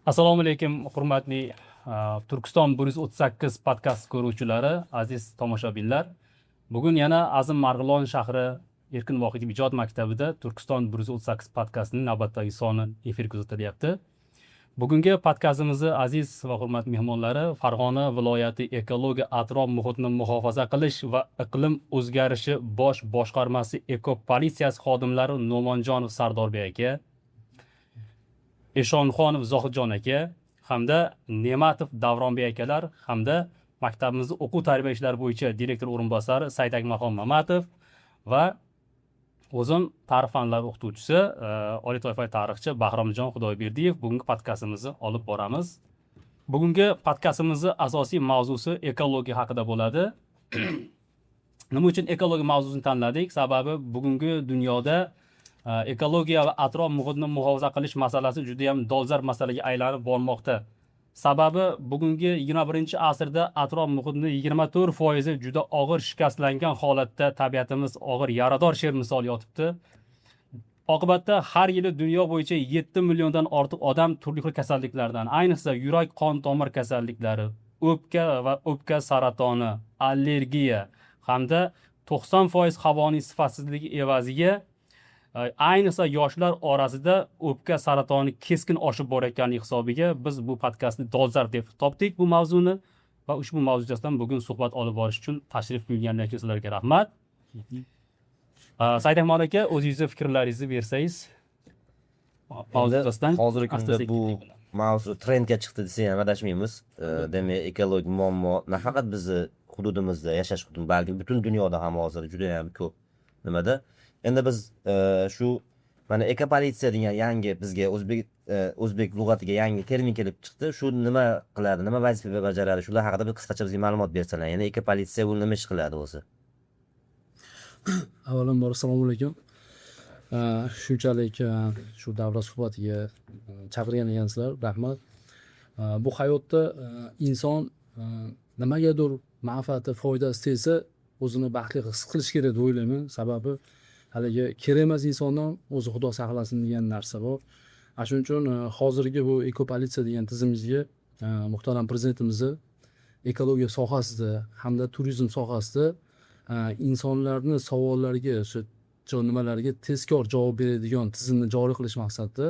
Assalomu alaykum, hurmatli Turkiston 138 podkast ko'ruvchilari, aziz tomoshabinlar. Bugun yana Azim Marg'ilon shahri Erkin Vohidov ijod maktabida Turkiston 138 podkastining navbatdagi soni efirga uzatilyapti. Bugungi podkastimizni aziz va hurmatli mehmonlari Farg'ona viloyati ekologiya, atrof muhitni muhofaza qilish va iqlim o'zgarishi bosh boshqarmasi ekopolitsiyasi xodimlari No'monjonov Sardorbek aka, Eshonxonov Zohidjon aka hamda Ne'matov Davronbek akalar hamda maktabimizni o'quv tarbiya ishlari bo'yicha direktor o'rinbosari Saidakmalxon Mamatov va o'zim tarix fanlari o'qituvchisi, oliy toifali tarixchi Bahromjon Xudoyberdiyev bugungi podkastimizni olib boramiz. Bugungi podkastimizni asosiy mavzusi ekologiya haqida bo'ladi. Nima uchun ekologiya mavzusini tanladik? Sababi bugungi dunyoda ekologiya va atrof muhitni muhofaza qilish masalasi juda yam dolzarb masalaga aylanib bormoqda. Sababi bugungi 21-asrda atrof muhitni 24 foizi juda og'ir shikastlangan holatda, tabiatimiz og'ir yarador sher misol yotibdi. Oqibatda har yili dunyo bo'yicha 7 milliondan ortiq odam turli xil kasalliklardan, ayniqsa yurak qon tomir kasalliklari, o'pka va o'pka saratoni, allergiya hamda 90% havoning sifatsizligi evaziga ayniqsa yoshlar orasida o'pka saratoni keskin oshib borayotganligi hisobiga biz bu podkastni dolzarb deb topdik bu mavzuni va ushbu mavzu yuzasidan bugun suhbat olib borish uchun tashrif buyurganlar uchun sizlarga rahmat. Saidahmad aka, o'zingizni fikrlaringizni bersangiz mavzu yuzasidan. Hozirgi kunda asta-sekin bu bilan. mavzu trendga chiqdi desak ham adashmaymiz. Demak, ekologik muammo nafaqat bizni hududimizda, yashash hudud, balki butun dunyoda ham hozir juda ham ko'p nimada. Endi biz shu mana ekopolitsiya degan yangi bizga o'zbek lug'atiga yangi termin kelib chiqdi. Shu nima qiladi, nima vazifa bajaradi? Shular haqida bir qisqacha bizga ma'lumot bersalar. Ya'ni ekopolitsiya bu nima ish qiladi o'zi? Avvalambor, assalomu alaykum. Shunchalik shu davra suhbatiga chaqirgan ekansizlar, rahmat. Bu hayotda inson nimagadir manfaati, foydasi tegsa, o'zini baxtli his qilishi kerak deb o'ylayman. Sababi haligi kerak emas insondan o'zi Xudo saqlasin degan narsa bor. Ana shuning uchun hozirgi bu ekopolitsiya degan tizimimizga muhtaram prezidentimizni ekologiya sohasida hamda turizm sohasida insonlarni savollariga, o'sha nimalarga tezkor javob beradigan tizimni joriy qilish maqsadida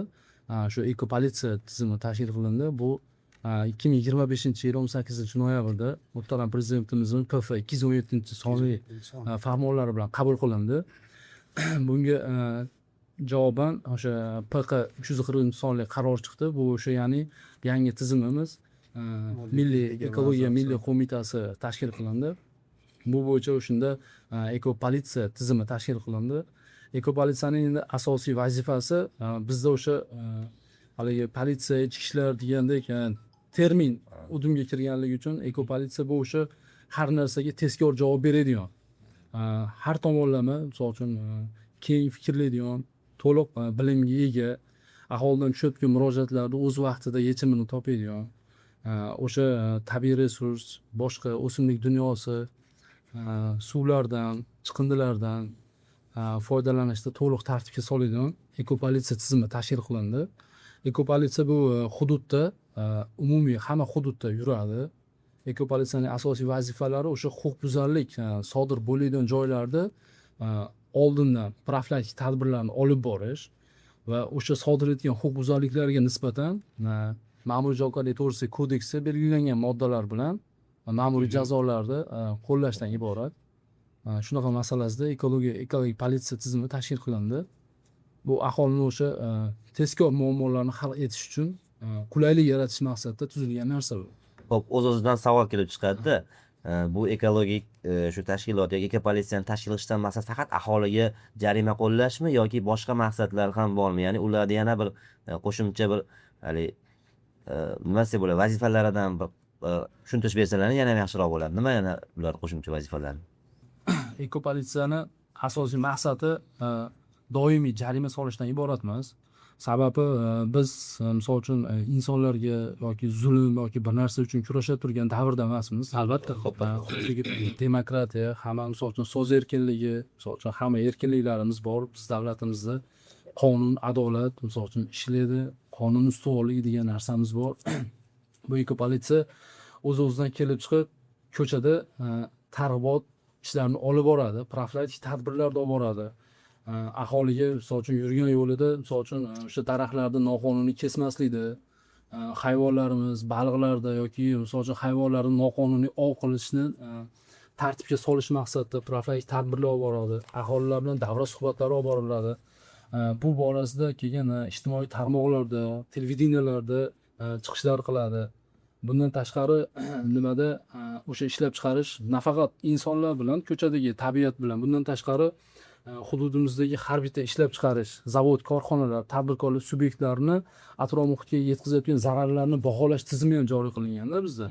shu ekopolitsiya tizimi tashkil qilindi. Bu 2025-yil 18-noyabrda muhtaram prezidentimizning PF 217-sonli farmonlari bilan qabul qilindi. Bunga javoban o'sha PQ 340-sonli qaror chiqdi. Bu o'sha, ya'ni yangi tizimimiz, milliy ekologiya milliy qo'mitasi tashkil qilindi. Bu bo'yicha o'shanda ekopolitsiya tizimi tashkil qilindi. Ekopolitsiyaning endi asosiy vazifasi bizda o'sha haligi politsiya, ichki ishlar degandek termin udumga kirganligi uchun ekopolitsiya bu o'sha har narsaga tezkor javob beradigan, har tomonlama, misol uchun, keng fikrlaydigan, to'liq bilimga ega, aholidan tushayotgan murojaatlarni o'z vaqtida yechimini topadigan, o'sha tabiiy resurs, boshqa o'simlik dunyosi, suvlardan, chiqindilardan foydalanishda to'liq tartibga soladigan ekopolitsiya tizimi tashkil qilindi. Ekopolitsiya bu hududda, umumiy hamma hududda yuradi. Ekopolitsiyaning asosiy vazifalari o'sha huquqbuzarlik sodir bo'ladigan joylarda oldindan profilaktik tadbirlarni olib borish va o'sha sodir etgan huquqbuzarliklarga nisbatan ma'muriy javobgarlik to'g'risidagi kodeksda belgilangan moddalar bilan ma'muriy jazolarni qo'llashdan iborat. Shunaqa masalasida ekologik politsiya tizimi tashkil qilindi. Bu aholini o'sha tezkor muammolarni hal etish uchun qulaylik yaratish maqsadida tuzilgan narsa bu. Ho'p, o'z o'zidan savol kelib chiqadida. Bu ekologik shu tashkilot yoki ekopolitsiyani tashkil qilishdan maqsad faqat aholiga jarima qo'llashmi yoki boshqa maqsadlar ham bormi? Ya'ni ularda yana bir qo'shimcha bir haligi nima desa bo'ladi, vazifalaridan bir tushuntirib bersalar yana ham yaxshiroq bo'ladi. Nima yana ular qo'shimcha vazifalari? Ekopolitsiyani asosiy maqsadi doimiy jarima solishdan iborat emas. Sababi biz misol uchun insonlarga yoki zulm yoki bir narsa uchun kurasha turgan davrda emasmiz. Albatta. Hozirgi demokratiya, hamma, misol uchun, so'z erkinligi, misol uchun, hamma erkinliklarimiz bor. Biz davlatimizda qonun, adolat, misol uchun, ishlaydi. Qonun ustuvorligi degan narsamiz bor. Bu ekopolitsiya o'z o'zidan kelib chiqib ko'chada targ'ibot ishlarini olib boradi, profilaktik tadbirlarni olib boradi. Aholiga, misol uchun, yurgan yo'lida, misol uchun, o'sha daraxtlarni noqonuniy kesmaslikni, hayvonlarimiz, baliqlarda yoki, misol uchun, hayvonlarni noqonuniy ov qilishni tartibga solish maqsadida profilaktik tadbirlar olib boradi, aholilar bilan davra suhbatlari olib boriladi. Bu borasida keyin ijtimoiy tarmoqlarda, televideniyalarda chiqishlar qiladi. Bundan tashqari, nimada, o'sha ishlab chiqarish nafaqat insonlar bilan, ko'chadagi tabiat bilan, bundan tashqari, hududimizdagi har bitta ishlab chiqarish zavod, korxonalar, tadbirkorlik subyektlarini atrof muhitga yetkazayotgan zararlarni baholash tizimi ham joriy qilinganda bizda.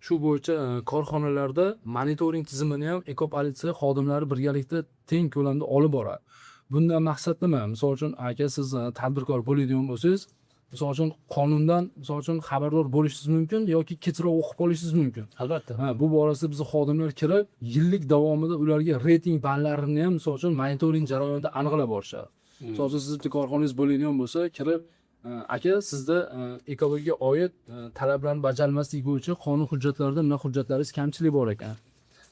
Shu bo'yicha korxonalarda monitoring tizimini ham ekopolitsiya xodimlari birgalikda teng ko'lamda olib boradi. Bundan maqsad nima? Misol uchun, aka, siz tadbirkor bo'ladigan bo'lsangiz, misol uchun, qonundan, misol uchun, xabardor bo'lishingiz mumkin yoki kechroq o'qib qolishingiz mumkin. Ha, bu borasida bizni xodimlar kirib, yillik davomida ularga reyting ballarini ham, misol uchun, monitoring jarayonida aniqlab borishadi. Misol uchun, siz bitta korxonangiz bo'ladigan bo'lsa, kirib, aka, sizda ekologiyaga oid talablarni bajarmaslik bo'yicha qonun hujjatlarida bunaqa hujjatlaringiz kamchilik bor ekan,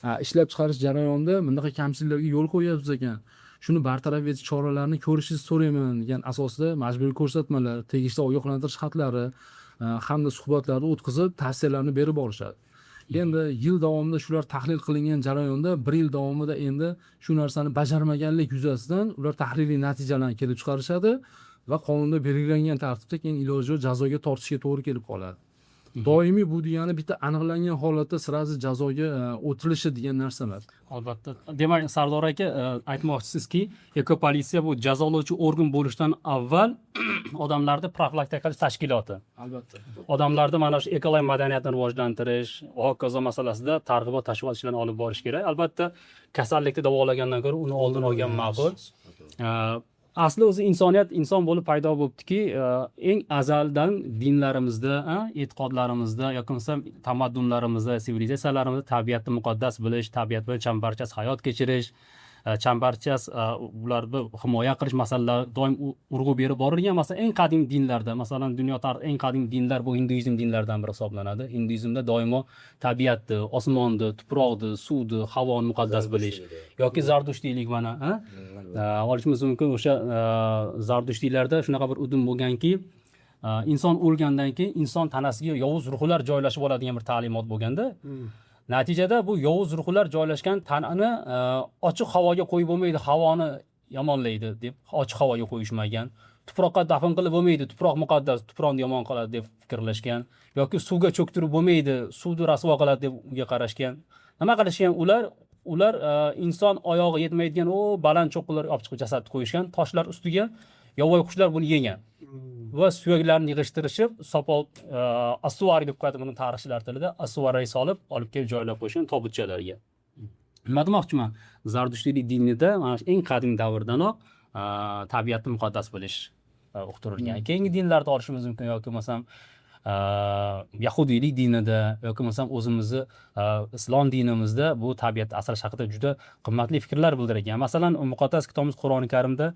ha, ishlab chiqarish jarayonida bunaqa kamchiliklarga yo'l qo'yyapsiz ekan, shuni bartaraf etish choralarini ko'rishingizni so'rayman degan asosda majburiy ko'rsatmalar, tegishli ogohlantirish xatlari hamda suhbatlarni o'tkazib, tavsiyalarni berib borishadi. Endi yil davomida shular tahlil qilingan jarayonda, bir yil davomida endi shu narsani bajarmaganlik yuzasidan ular tahliliy natijalarni kelib chiqarishadi va qonunda belgilangan tartibda keyin iloji yo'q, jazoga tortishga to'g'ri kelib qoladi. Doimiy bu degani bitta aniqlangan holatda сразу jazoga o'tilishi degan narsa emas. Albatta. Demak, Sardor aka, aytmoqchisizki, ekopolitsiya bu jazolovchi organ bo'lishdan avval odamlarni profilaktika qilish tashkiloti. Albatta. Odamlarda mana shu ekologik madaniyatni rivojlantirish va hokazo masalasida targ'ibot, tashviqot ishlarini olib borish kerak. Albatta, kasallikni davolagandan ko'ra uni oldini olgan ma'qul. Asli o'zi insoniyat inson bo'lib paydo bo'libdiki, eng azaldan dinlarimizda, e'tiqodlarimizda yoki bo'lmasam tamaddunlarimizda, sivilizatsiyalarimizda tabiatni muqaddas bilish, tabiat bilan chambarchas hayot kechirish, chambarchas ularni himoya qilish masalalari doim urg'u berib borilgan. Masalan, eng qadim dinlarda, masalan, dunyo tarixi eng qadim dinlar bu hinduizm dinlaridan biri hisoblanadi. Hinduizmda doimo tabiatni, osmonni, tuproqni, suvni, havoni muqaddas bilish yoki zardushtiylik mana, ha? Olishimiz mumkin. O'sha zardushtiylarda shunaqa bir udum bo'lganki, inson o'lgandan keyin inson tanasiga yovuz ruhlar joylashib oladigan bir ta'limot bo'lganda, natijada bu yovuz ruhlar joylashgan tanani ochiq havoga qo'yib bo'lmaydi, havoni yomonlaydi deb ochiq havoga qo'yishmagan, tuproqqa dafn qilib bo'lmaydi, tuproq muqaddas, tuproqni yomon qiladi deb fikrlashgan yoki suvga cho'ktirib bo'lmaydi, suvni rasvo qiladi deb unga qarashgan. Nima qilishgan ular? Ular inson oyog'i yetmaydigan o baland cho'qqilarga olib chiqib jasadni qo'yishgan toshlar ustiga. Yovvoyi qushlar buni yegan va suyaklarni yig'ishtirishib, sopol ossuary deb qo'yadi buni tarixchilar tilida, ossuary solib, olib kelib joylab qo'yishgan tobutchalarga. Nima demoqchiman? Zardushtiylik dinida mana shu eng qadim davrdanoq tabiatni muqaddas bilish uqtirilgan. Keyingi dinlarda olishimiz mumkin yoki bo'lmasam yahudiylik dinida yoki bo'lmasam o'zimizni islom dinimizda bu tabiatni asrash haqida juda qimmatli fikrlar bildirilgan. Masalan, muqaddas kitobimiz Qur'oni Karimda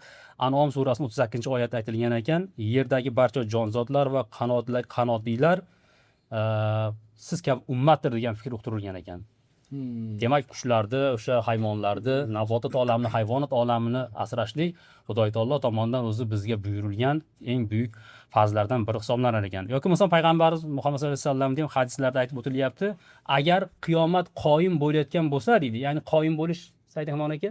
An'om surasining 38-oyatida aytilgan ekan: yerdagi barcha jonzotlar va qanotlilar siz kabi ummatdir degan fikr uqtirilgan ekan. Demak, qushlarni, o'sha hayvonlarni, nabotat olamini, hayvonot olamini asrashlik Xudoy taolo tomonidan o'zi bizga buyurilgan eng buyuk farzlardan biri hisoblanar ekan. Yoki bo'lmasam payg'ambarimiz Muhammad sallallohu alayhi vasallamda ham hadislarda aytib o'tilyapti: agar qiyomat qoyim bo'layotgan bo'lsa, deydi. Ya'ni qoyim bo'lish, Saidahmon aka,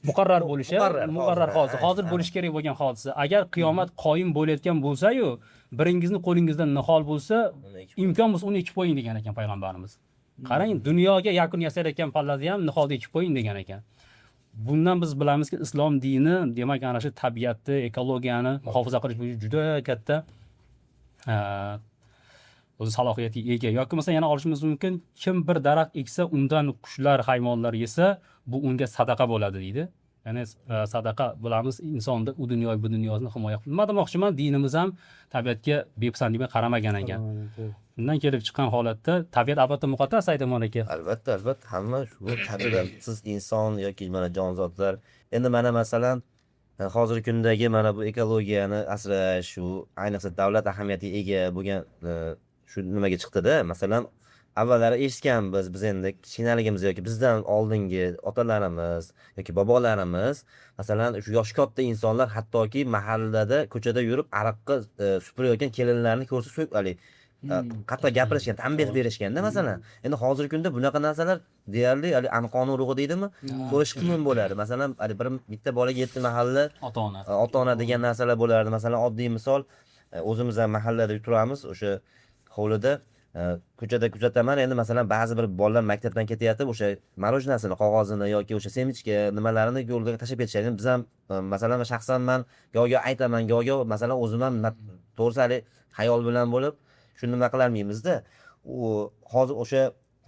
muqarrar bo'lishi, Muqarrar, muqarrar hozir. Hozir bo'lishi kerak bo'lgan hodisa. Agar qiyomat qoyim bo'layotgan bo'lsa-yu, biringizni qo'lingizda nihol bo'lsa, Uni ekib imkon bo'lsa, uni ekib qo'ying degan ekan payg'ambarimiz. Qarang, dunyoga yakun yasayotgan pallada ham niholni ekib qo'ying degan ekan. Bundan biz bilamizki, islom dini, demak, ana shu tabiatni, ekologiyani muhofaza qilish bo'yicha juda katta o'zi salohiyatga ega. Yoki bo'lmasa yana olishimiz mumkin: kim bir daraxt eksa, undan qushlar, hayvonlar yesa, bu unga sadaqa bo'ladi, deydi. Ya'ni sadaqa, bilamiz, insonni u dunyo, bu dunyosini himoya. Nima demoqchiman? Dinimiz ham tabiatga bepisandlik bilan qaramagan ekan. Bundan kelib chiqqan holatda tabiat albatta muqaddas, Saidamon aka. Albatta, albatta, hamma shu tabiatsiz inson yoki mana jonzotlar. Endi mana, masalan, Hozirgi kundagi mana bu ekologiyani asrash, shu ayniqsa davlat ahamiyatiga ega bo'lgan shu nimaga chiqdida. Masalan, avvallari eshitganmiz biz, endi kichkinaligimizda yoki bizdan oldingi otalarimiz yoki bobolarimiz, masalan, shu yoshi katta insonlar hattoki mahallada, ko'chada yurib ariqqa supurayotgan kelinlarni ko'rsa, so'kib, haligi qattiq gapirishgan, tanbeh berishganda. Masalan, endi hozirgi kunda bunaqa narsalar deyarli haligi anqoni urug'i deydimi, ko'rish qiyin bo'ladi. Masalan, haligi bir bitta bolaga yetti mahalla ota ona ota ona degan narsalar bo'lardi. Masalan, oddiy misol, o'zimiz ham mahallada turamiz, o'sha hovlida, ko'chada kuzataman endi. Masalan, ba'zi bir bolalar maktabdan ketayotib, o'sha мороженое sini qog'ozini yoki o'sha семечка nimalarini yo'lga tashlab ketishadi. Endi biz ham, masalan, shaxsan man goh goh aytaman, goh goh masalan o'zim ham to'g'risi haligi xayol bilan bo'lib shuni nima qilolmaymizda. U hozir o'sha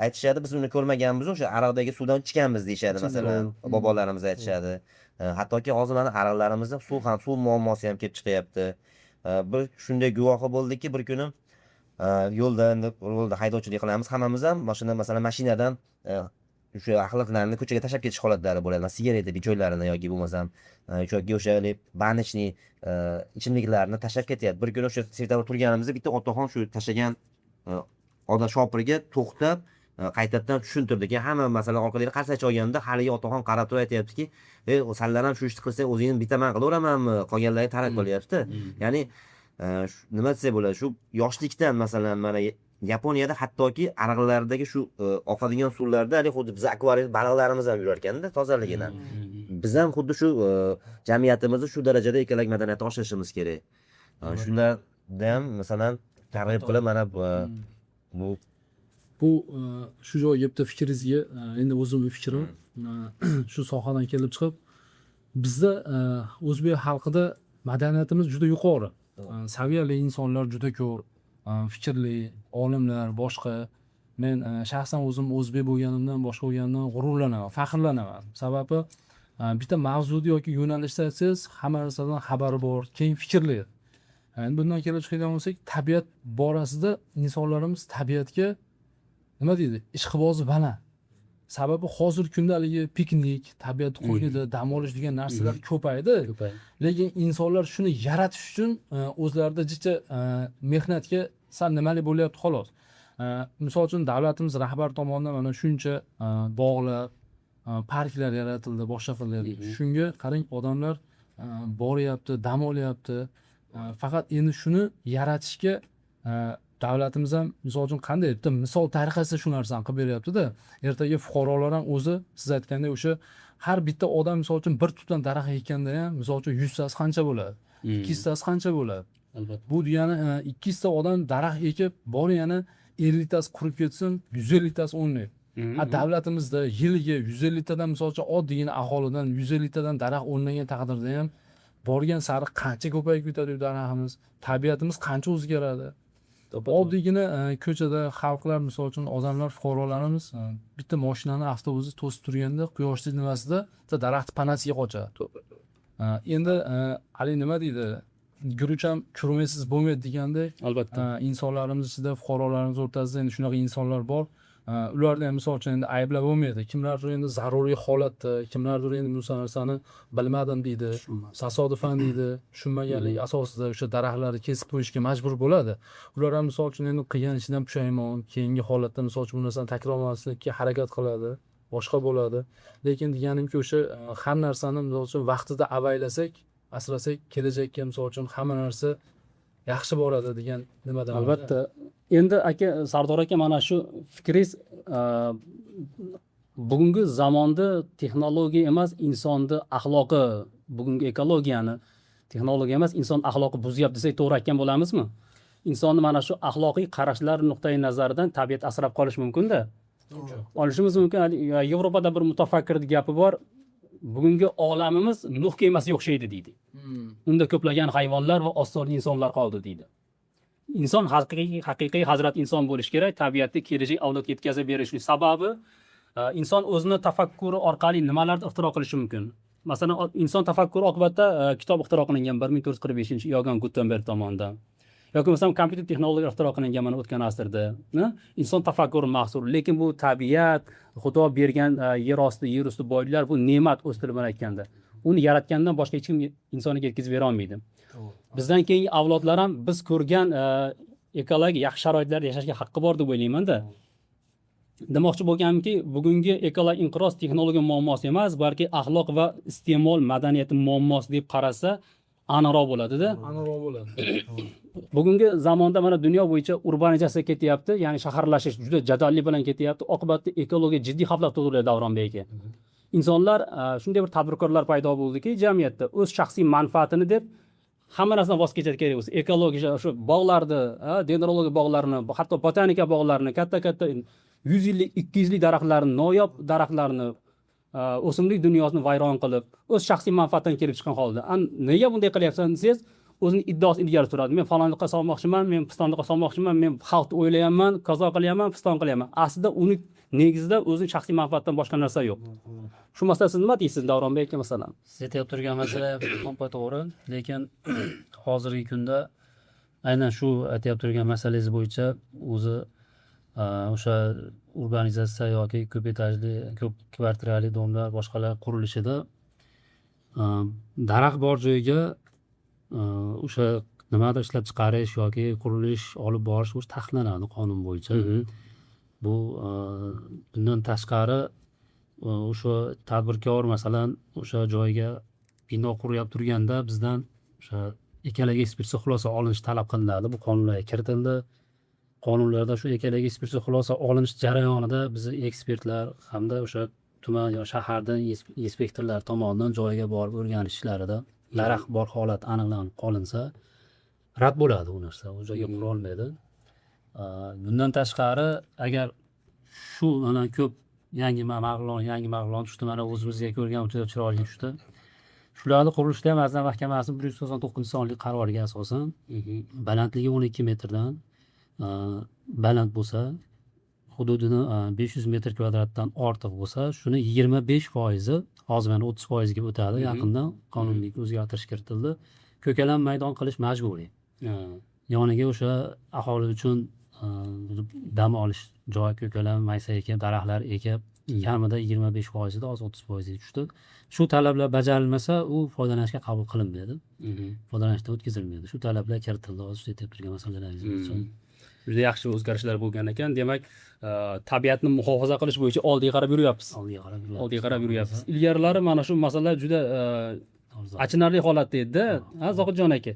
aytishadi, biz uni ko'rmaganmiz, o'sha ariqdagi suvdan ichganmiz, deyishadi, masalan, bobolarimiz aytishadi. Hattoki hozir mana ariqlarimizda suv ham, suv muammosi ham kelib chiqyapti. Bir shunday guvohi bo'ldikki, bir kuni yo'lda, endi yo'lda haydovchilik qilamiz hammamiz ham, mashina, masalan, mashinadan o'sha axlatlarni ko'chaga tashlab ketish holatlari bo'ladi. Masalan, sigareta joylarini yoki bo'lmasam yoki o'sha haligi баночный ichimliklarni tashlab ketyapti. Bir kuni o'sha svetofor turganimizda bitta otaxon shu tashlagan odam shopirga to'xtab, qaytadan tushuntirdi. Keyin hamma, masalan, orqadagi qarsak chalganda, haligi otaxon qarab turib aytyaptiki: "Ey, sanlar ham shu ishni qilsang, o'zingni bitaman qilaveramanmi?" Qolganlarga taraf qolyapti. Ya'ni nima desak bo'ladi, shu yoshlikdan, masalan, mana Yaponiyada hattoki ariqlardagi shu oqadigan suvlarda haligi xuddi biz akvarium baliqlarimiz ham yurar ekanda tozaligidan. Biz ham xuddi shu jamiyatimizda shu darajada ekologik madaniyatni oshirishimiz kerak. Shunlarda ham, masalan, targ'ib qilib mana bu Bu shu joyga bitta fikringizga, endi o'zimni fikrim, shu sohadan kelib chiqib, bizda o'zbek xalqida madaniyatimiz juda yuqori. Saviyali insonlar juda ko'p, fikrli olimlar, boshqa. Men shaxsan o'zim o'zbek bo'lganimdan, boshqa bo'lganimdan g'ururlanaman, faxrlanaman. Sababi bitta mavzuda yoki yo'nalishda aytsangiz, hamma narsadan xabari bor, keng fikrli. Endi bundan kelib chiqadigan bo'lsak, tabiat borasida insonlarimiz tabiatga, nima deydi, ishqibozi baland. Sababi hozirgi kunda haligi piknik, tabiat qo'ynida dam olish degan narsalar ko'paydi. Ko'paydi. Lekin insonlar shuni yaratish uchun o'zlarida jicha mehnatga sal nimalik bo'lyapti, xolos. Misol uchun, davlatimiz rahbari tomonidan mana shuncha bog'lar, parklar yaratildi, boshqa qildi. Shunga qarang, odamlar boryapti, dam olyapti. Faqat endi shuni yaratishga davlatimiz ham, misol uchun, qanday bitta misol tariqasida shu narsani qilib beryaptida. Ertaga fuqarolar ham o'zi, siz aytgandek, o'sha har bitta odam, misol uchun, bir tupdan daraxt ekkanda ham, misol uchun, 100tasi qancha bo'ladi, 200tasi qancha bo'ladi? Albatta. Bu degani 200ta odam daraxt ekib, bor yana 50tasi qurib ketsin, 150tasi o'rnaydi. Ha, davlatimizda yiliga 150tadan, misol uchun, oddiygina aholidan 150tadan daraxt o'rnagan taqdirda ham, borgan sari qancha ko'payib ketadi daraxtimiz, tabiatimiz qancha o'zgaradi. Oddiygina ko'chada xalqlar, misol uchun, odamlar, fuqarolarimiz bitta moshinani, avtobusni to'sib turganda, quyoshli nimasida bitta daraxt panasiga qochadi. Endi haligi, nima deydi, guruch ham kurmaksiz bo'lmaydi degandek, insonlarimiz ichida, fuqarolarimiz o'rtasida endi shunaqa insonlar bor. Ularni ham, misol uchun, endi ayblab bo'lmaydi. Kimlardir endi zaruriy holatda, kimlardir endi bu narsani bilmadim deydi, tasodifan deydi, tushunmaganlik asosida o'sha daraxtlarni kesib qo'yishga majbur bo'ladi. Ular ham, misol uchun, endi qilgan ishidan pushaymon, keyingi holatda, misol uchun, bu narsani takrorlamaslikka harakat qiladi, boshqa bo'ladi. Lekin deganimki, o'sha har narsani, misol uchun, vaqtida avaylasak, asrasak, kelajakka, misol uchun, hamma narsa yaxshi boradi degan nimadan. Albatta. Endi aka, Sardor aka, mana shu fikringiz, bugungi zamonda texnologiya emas, insonni axloqi, bugungi ekologiyani texnologiya emas, inson axloqi buzyapti desak, to'g'ri aytgan bo'lamizmi? Insonni mana shu axloqiy qarashlar nuqtai nazaridan tabiat asrab qolish mumkinda, olishimiz mumkin. Haligi, Yevropada bir mutafakkirni gapi bor: bugungi olamimiz Nuh kemasiga o'xshaydi, deydi. Unda ko'plagan hayvonlar va oz sonli insonlar qoldi, deydi. Inson haqiqiy, haqiqiy hazrat inson bo'lishi kerak, tabiatni kelajak avlodga yetkazib berishning sababi inson o'zini tafakkuri orqali nimalarni ixtiro qilishi mumkin. Masalan, inson tafakkuri oqibatida kitob ixtiro qilingan 1445 Iogann Gutenberg tomonidan yoki bo'lmasam kompyuter texnologiya ixtiro qilingan mana o'tgan asrda. Inson tafakkuri mahsuli. Lekin bu tabiat, Xudo bergan yer osti, yer usti boyliklar, bu ne'mat, o'z tili bilan aytganda. Uni yaratgandan boshqa hech kim insoniga yetkazib bera olmaydi. Bizdan keyingi avlodlar ham biz ko'rgan ekologik yaxshi sharoitlarda yashashga haqqi bor deb o'ylaymanda. Demoqchi bo'lganimki, bugungi ekologik inqiroz texnologiya muammosi emas, balki axloq va iste'mol madaniyati muammosi deb qarasa aniqroq bo'ladida. Aniqroq bo'ladi. Bugungi zamonda mana dunyo bo'yicha urbanizatsiya ketyapti, ya'ni shaharlashish juda jadallik bilan ketyapti. Oqibatda ekologiya jiddiy xavflar tug'diryapti, Davronbek aka. Insonlar shunday bir tadbirkorlar paydo bo'ldiki, jamiyatda o'z shaxsiy manfaatini deb hamma narsadan voz kechadi kerak bo'lsa. Ekologiya shu bog'larni, dendrologiya bog'larini, hatto botanika bog'larini, katta katta 100 yillik, 200 yillik daraxtlarni, noyob daraxtlarni, o'simlik dunyosini vayron qilib, o'z shaxsiy manfaatidan kelib chiqqan holda. Nega bunday qilyapsan desangiz, o'zini iddaosini ilgari suradi: men falonliqqa solmoqchiman, men pistonliqqa solmoqchiman, men xalqni o'ylayapman, kazo qilyapman, piston qilyapman. Aslida uni negizida o'zini shaxsiy manfaatdan boshqa narsa yo'q. Shu masalada siz nima deysiz, Davronbek aka, masalan? Siz aytib turgan masala to'ppa to'g'ri, lekin hozirgi kunda aynan shu aytyapti turgan masalangiz bo'yicha o'zi o'sha urbanizatsiya yoki ko'p etajli, ko'p kvartirali дом lar, boshqalar qurilishida daraxt bor joyga o'sha nimadir ishlab chiqarish yoki qurilish olib borish o'zi taqiqlanadi qonun bo'yicha. Bu bundan tashqari, o'sha tadbirkor, masalan, o'sha joyga bino quryapti turganda bizdan o'sha ekologik ekspertiza xulosa olinishi talab qilinadi. Bu qonunlarga kiritildi. Qonunlarda shu ekologik ekspertiza xulosa olinish jarayonida bizni ekspertlar hamda o'sha tuman yo shahardan inspektorlar tomonidan joyiga borib o'rganish ishlarida daraxt bor holat aniqlanib qolinsa, rad bo'ladi u narsa, u joyga qurolmaydi. Bundan tashqari, agar shu mana ko'p yangi Marg'ilon, yangi Marg'ilon tushdi, mana o'zimizga ko'rgan juda chiroyli tushdi. Shularni qurilishida ham Vazirlar Mahkamasi 199-sonli qaroriga asosan balandligi 12 metrdan baland bo'lsa, hududini 500 metr kvadratdan ortiq bo'lsa, shuni 25 foizi, hozir mana 30 foizga o'tadi, yaqindan qonunga o'zgartirish kiritildi, ko'kalam maydon qilish majburiy. Yoniga o'sha aholi uchun dam olish joy, ko'kalam, maysa ekib, daraxtlar ekib, kamida 25 foizida, hozir 30 foizga tushdi. Shu talablar bajarilmasa, u foydalanishga qabul qilinmaydi, foydalanishdan o'tkazilmaydi. Shu talablar kiritildi hozir siz aytib turgan masalalaringiz bo'yicha. Juda yaxshi o'zgarishlar bo'lgan ekan. Demak, tabiatni muhofaza qilish bo'yicha oldiga qarab yuryapmiz. Oldiga qarab yuryapmiz. Oldiga qarab yuryapmiz. Ilgarilari mana shu masala juda achinarli holatda edida, ha, Zohidjon aka.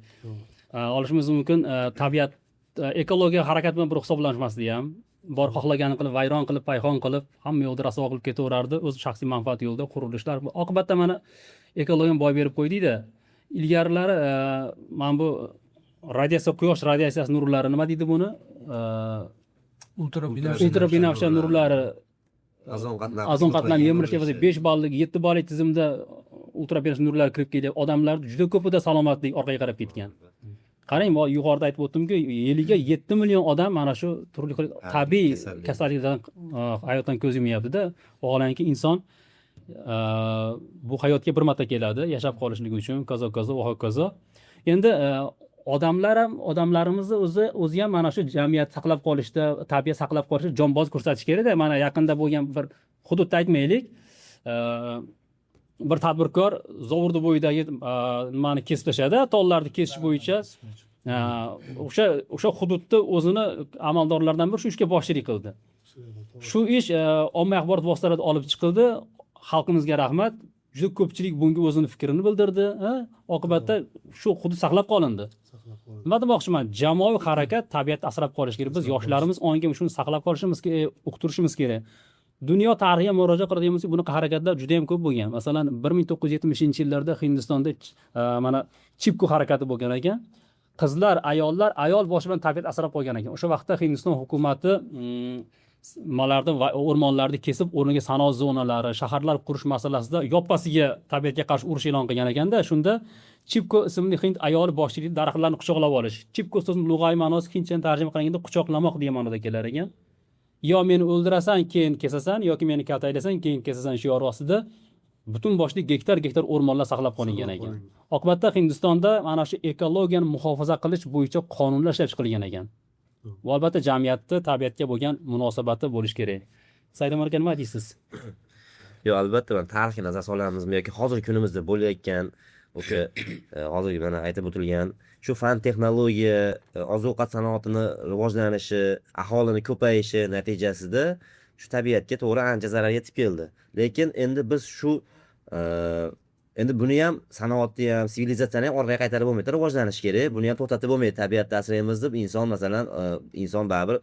Olishimiz mumkin, tabiat ekologiya harakat bilan bir hisoblanmasdi ham, bor xohlaganini qilib, vayron qilib, payhon qilib, hamma yoqda rasvo qilib ketaverardi o'z shaxsiy manfaati yo'lida qurilishlar. Oqibatda mana ekologiyani boy berib qo'ydikda. Ilgarilari mana bu radiatsiya, quyosh radiatsiyasi nurlari, nima deydi buni, ultrabinafsha nurlari Ozon qatlami. Ozon qatlami yemirishga bo'lsa, 5 ballik, 7 ballik tizimda ultrabinafsha nurlar kirib kelyapti. Odamlar juda ko'pida salomatlik orqaga qarab ketgan. Qarang, yuqorida aytib o'tdimku, yiliga 7 million odam mana shu turli xil tabiiy kasallik. Kasalliklardan hayotdan ko'z yumyaptida. Vaholanki, inson bu hayotga bir marta keladi, yashab qolishligi uchun, kazo kazo va hokazo. Endi odamlar ham, odamlarimizni o'zi ham mana shu jamiyat saqlab qolishda, tabiat saqlab qolishda jonboz ko'rsatish kerakda. Mana yaqinda bo'lgan bir hududda aytmaylik, bir tadbirkor Zovurdi bo'yidagi nimani kesib tashladi, tollarni kesish bo'yicha. O'sha hududda o'zini amaldorlardan biri shu ishga boshchilik qildi. Shu ish ommaviy axborot vositalarida olib chiqildi. Xalqimizga rahmat, juda ko'pchilik bunga o'zini fikrini bildirdi, ha? Oqibatda shu hudud saqlab qolindi. Nima demoqchiman, jamoaviy harakat tabiatni asrab qolish kerak. Biz yoshlarimiz ongi shuni saqlab qolishimiz kerak, uqtirishimiz kerak. Dunyo tarixiga murojaat qiladigan bo'lsak, bunaqa harakatlar juda yam ko'p bo'lgan. Masalan, 1970-yillarda Hindistonda mana Chipko harakati bo'lgan ekan. Qizlar, ayollar ayol boshi bilan tabiat asrab qolgan ekan. O'sha vaqtda Hindiston hukumati nimalarni va o'rmonlarni kesib, o'rniga sanoat zonalari, shaharlar qurish masalasida yoppasiga tabiatga qarshi urush e'lon qilgan ekanda. Shunda Chipko ismli hind ayoli boshchiligida daraxtlarni quchoqlab olish. Chipko so'zining lug'aviy ma'nosi hindchadan tarjima qilganda quchoqlamoq degan ma'noda kelar ekan. Yo meni o'ldirasan, keyin kesasan, yoki meni kaltaklaysan, keyin kesasan shiori ostida butun boshli gektar gektar o'rmonlar saqlab qolingan ekan. Oqibatda Hindistonda mana shu ekologiyani muhofaza qilish bo'yicha qonunlar ishlab chiqilgan ekan. Bu albatta jamiyatni tabiatga bo'lgan munosabati bo'lishi kerak. Saidomar aka, nima deysiz? Yo'q, albatta, mana tarixga nazar solamizmi yoki hozirgi kunimizda bo'layotgan o'sha hozirgi mana aytib o'tilgan shu fan texnologiya, oziq ovqat sanoatini rivojlanishi, aholini ko'payishi natijasida shu tabiatga, to'g'ri, ancha zarar yetib keldi. Lekin endi biz shu endi buni ham, sanoatni ham, sivilizatsiyani ham orqaga qaytarib bo'lmaydi, rivojlanish kerak, buni ham to'xtatib bo'lmaydi. Tabiatni asraymiz deb inson, masalan, inson baribir,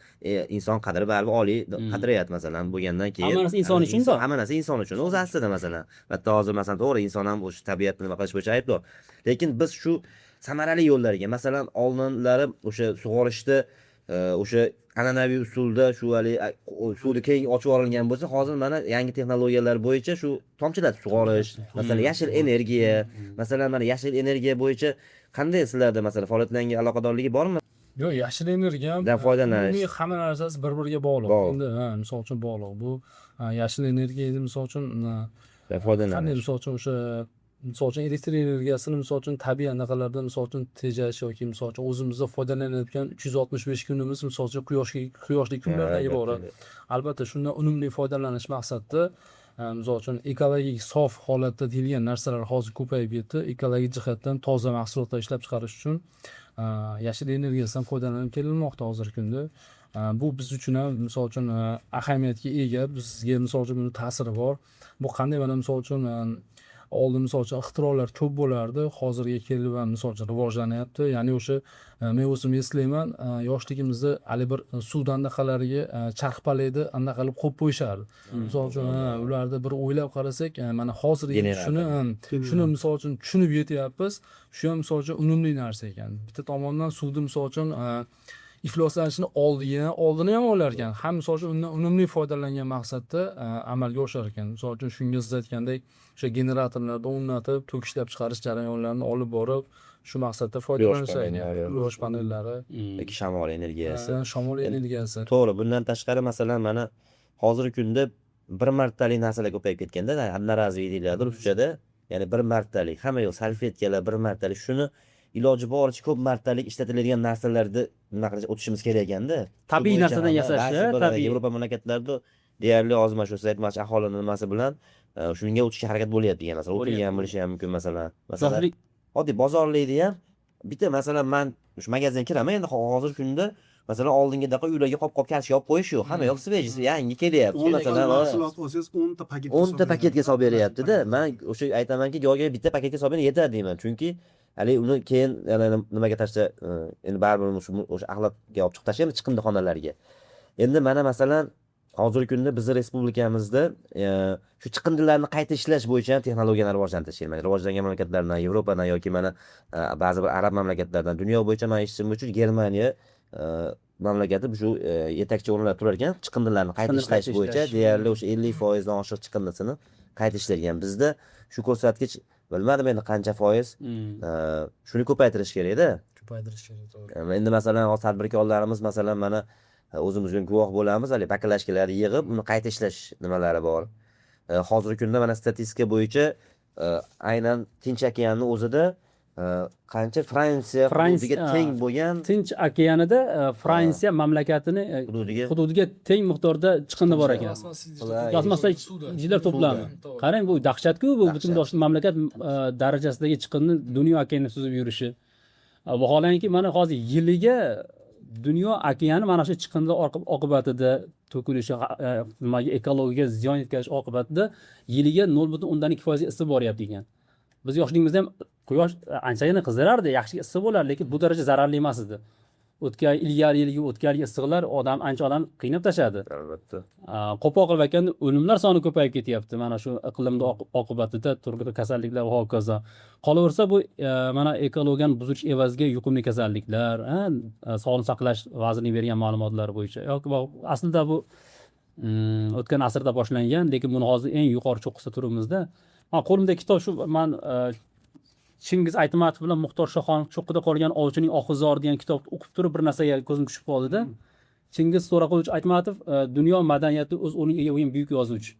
inson qadri baribir oliy qadriyat, masalan, bo'lgandan keyin Hamma narsa inson uchun-da. Hamma narsa inson uchun o'zi aslida. Masalan, hatto hozir, masalan, to'g'ri, inson ham o'sha tabiatni nima qilish bo'yicha aybdor, lekin biz shu samarali yo'llarga, masalan, oldinlari o'sha sug'orishda o'sha an'anaviy usulda shu haligi suvni keng ochib yuborilgan bo'lsa, hozir mana yangi texnologiyalar bo'yicha shu tomchilatib sug'orish, masalan, yashil energiya, masalan, mana yashil energiya bo'yicha qanday sizlarda, masalan, faoliyatlarga aloqadorligi bormi? Yo'q, yashil energiya ham Dan foydalanish. Umumiy hamma narsasi bir biriga bog'liq. Bog'liq. Endi, ha, misol uchun, bog'liq bu, ha, yashil energiya endi, misol uchun, ha, Dan qanday, foydalanish. misol uchun, o'sha, misol uchun, elektr energiyasini, misol uchun, tabiiy anaqalardan, misol uchun, tejash yoki, misol uchun, o'zimizda foydalanayotgan 365 kunimiz, misol uchun, quyoshli, quyoshli kunlardan iborat. Albatta, shundan unumli foydalanish maqsadida, misol uchun, ekologik sof holatda deyilgan narsalar hozir ko'payib ketdi. Ekologik jihatdan toza mahsulotlar ishlab chiqarish uchun yashil energiyasidan foydalanib kelinmoqda hozirgi kunda. Bu biz uchun ham, misol uchun, ahamiyatga ega. Bizga, misol uchun, buni ta'siri bor. Bu qanday? Mana, misol uchun, oldin, misol uchun, ixtirolar ko'p bo'lardi, hozirga kelib ham, misol uchun, rivojlanyapti. Ya'ni o'sha, men o'zim eslayman, yoshligimizda haligi bir suvni anaqalariga, charxpalakni anaqa qilib qo'yib qo'yishardi, misol uchun. Ha, ularni bir o'ylab qarasak, mana hozir Generator. shuni, misol uchun, tushunib yetyapmiz. Shu ham, misol uchun, unumli narsa ekan. Bitta tomondan suvni, misol uchun, ifloslanishini oldini ham olar ekan, ham, misol uchun, undan unumli foydalangan maqsadda amalga oshar ekan. Misol uchun, shunga siz aytgandek, o'sha generatorlarda o'rnatib, tok ishlab chiqarish jarayonlarini olib borib, shu maqsadda foydalanishar ekan. Panellari. Quyosh panellari. Yoki shamol energiyasi. Ha, shamol energiyasi. To'g'ri, bundan tashqari, masalan, mana hozirgi kunda bir martalik narsalar ko'payib ketganda, одноразовый deyiladi ruschada, ya'ni bir martalik, hamma yoq salfetkalar bir martalik. Shuni iloji boricha ko'p martalik ishlatiladigan narsalarni nima qilish, o'tishimiz kerak ekanda. Shu Tabiiy bo'yicha narsadan ham yasash, ba'zi bir tabiiy. Yevropa mamlakatlarida deyarli hozir mana shu siz aytmoqchi aholini nimasi bilan shunga o'tishga harakat bo'lyapti degan, masalan, o'tilgan bo'lishi ham mumkin, masalan. Masalan, oddiy bozorlikda ham bitta, masalan, man shu magazinga kiraman endi hozirgi kunda, masalan, oldingidaqa uylarga qop qop kartoshka olib qo'yish yo'q, hamma yoq свежий, yangi kelyapti, masalan. Mahsulot olsangiz, 10 ta paketga 10 ta solib paketga beryapti. solib beryaptida. Man o'sha aytamanki, yo'q, bitta paketga solib bering, yetadi deyman, chunki haligi uni keyin yana nimaga tashla, endi baribir o'sha axlatga olib chiqib tashlaymiz, chiqindixonalarga. Endi mana, masalan, hozirgi kunda bizni respublikamizda shu chiqindilarni qayta ishlash bo'yicha ham texnologiyani rivojlantirish kerak. Rivojlangan mamlakatlardan, Yevropadan yoki mana ba'zi bir arab mamlakatlaridan, dunyo bo'yicha man eshitishim bo'yicha, Germaniya mamlakati shu yetakchi o'rinlarda turar ekan chiqindilarni qayta Chiqindini ishlash qayta bo'yicha. ishlash. Deyarli o'sha 50 foizdan oshiq chiqindisini qayta ishlaydigan. Bizda shu ko'rsatkich, bilmadim endi, qancha foiz. Shuni ko'paytirish kerakda. Ko'paytirish kerak, to'g'ri. Endi, masalan, hozir tadbirkorlarimiz, masalan, mana o'zimiz ham guvoh bo'lamiz, haligi баклажка larni yig'ib, uni qayta ishlash nimalari bor. Hozirgi kunda mana statistika bo'yicha aynan Tinch okeanni o'zida qancha Fransiya hududiga teng bo'lgan Tinch okeanida Fransiya mamlakatini hududiga hududiga teng miqdorda chiqindi bor ekan. Plastmassa Suvda. idishlar to'plami. To'g'ri. Qarang, bu dahshatku, bu butun Dahshat. boshli mamlakat darajasidagi chiqindini dunyo okeanida suzib yurishi. Vaholanki, mana hozir yiliga dunyo okeani mana shu chiqindi oqibatida to'kilishi, nimaga, ekologiyaga ziyon yetkazish oqibatida yiliga 0,2 foizga isib boryapti ekan. Biz yoshligimizda ham quyosh anchagina qizdirardi, yaxshi issiq bo'lardi, lekin bu daraja zararli emas edi. O'tgan ilgari yilgi, o'tgan yilgi issiqlar odam, ancha odam qiynab tashladi. Albatta. Qo'pol qilib aytganda, o'limlar soni ko'payib ketyapti mana shu iqlimni oqibatida, turli xil kasalliklar va hokazo. Qolaversa, bu mana ekologiyani buzilish evaziga yuqumli kasalliklar, sog'liqni saqlash vazirligi bergan ma'lumotlar bo'yicha yoki aslida bu o'tgan asrda boshlangan, lekin buni hozir eng yuqori cho'qqisida turibmizda. Man qo'limdagi kitob shu, man Chingiz Aytmatov bilan Muxtor Shohonov "Cho'qqida qolgan ovchining ohi zor" degan kitobni o'qib turib, bir narsaga ko'zim tushib qoldida. Chingiz To'raqulovich Aytmatov dunyo madaniyati o'z o'rniga ega bo'lgan buyuk yozuvchi.